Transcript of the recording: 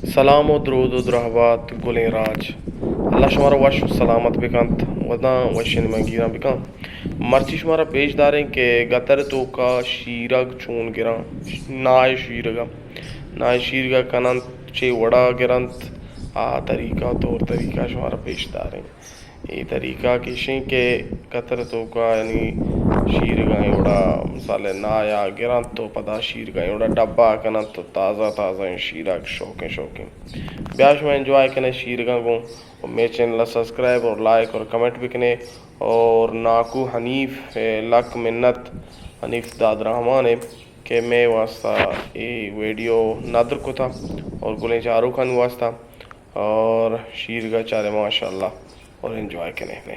سلام و درود و درہبات گلیں راج۔ اللہ شمارا وش و سلامت بکنت، وداں وشیں نیمگیراں بکن۔ مرچی شمارا پیش داریں کہ گتر توکا شیرگ چون گراں، نائے شیرگا، نائے شیرگا کننت، چے وڑا گرنت، آ طریقہ، طور طریقہ شمارا پیش داریں۔ اے طریقہ کہ ایشیں کہ گتر توکا یعنی شیرگاں اے وڑا مثال نایا گرنت تو پدا شیرگاں اے وڑا ڈبہ کننت تو تازہ تازہ ایں شیرگ شوقیں شوقیں۔ بیا شما انجوائے کنے شیرگاں گوں، و مے چینل سبسکرائب اور لائک اور کمنٹ بکنے۔ اور ناکو حنیف، اے، لک منت حنیف داد رحمان اے کہ مے واسطہ اے ویڈیو ندر کتا اور گلیں چاروکانی واسطہ۔ اور شیرگا چارے ماشاءاللہ اور انجوائے کنے۔